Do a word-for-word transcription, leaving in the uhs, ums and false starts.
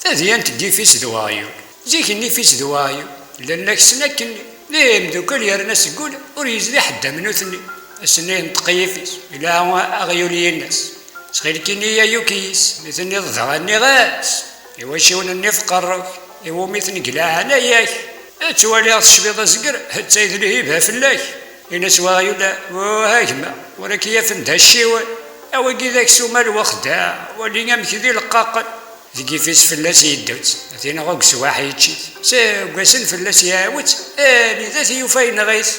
Tadyant n yifis d weɣyul. Zik n yifis d weɣyul llan la kessen akkenni. D imdukal yerna seg ul ur yezdi ḥedd am nutni. Ass-nni yenṭeq yifis, ila aɣyul yenna-s: "Ttxil-k ini-yi ay ukyis." Mi tenniḍ dɣa nniɣ-as: "Iwaciwen-nni f qerru-k, iwumi-ten deg leɛnaya-k? Ad twaliɣ tecbiḍ azger, d tayd lhiba fell-ak." Ini-as weɣyul: "Uh a gma, ur ak-yafen d acciwen. A wagi d aksum a lwexda, wali amek d ileqqaqen." Deg yifis fell-as yeddu-tt, tin ɣugsewaḥ yečči-t. Seg wassen fell-as iɛiwed-tt, anida t-yufa yenɣ-it.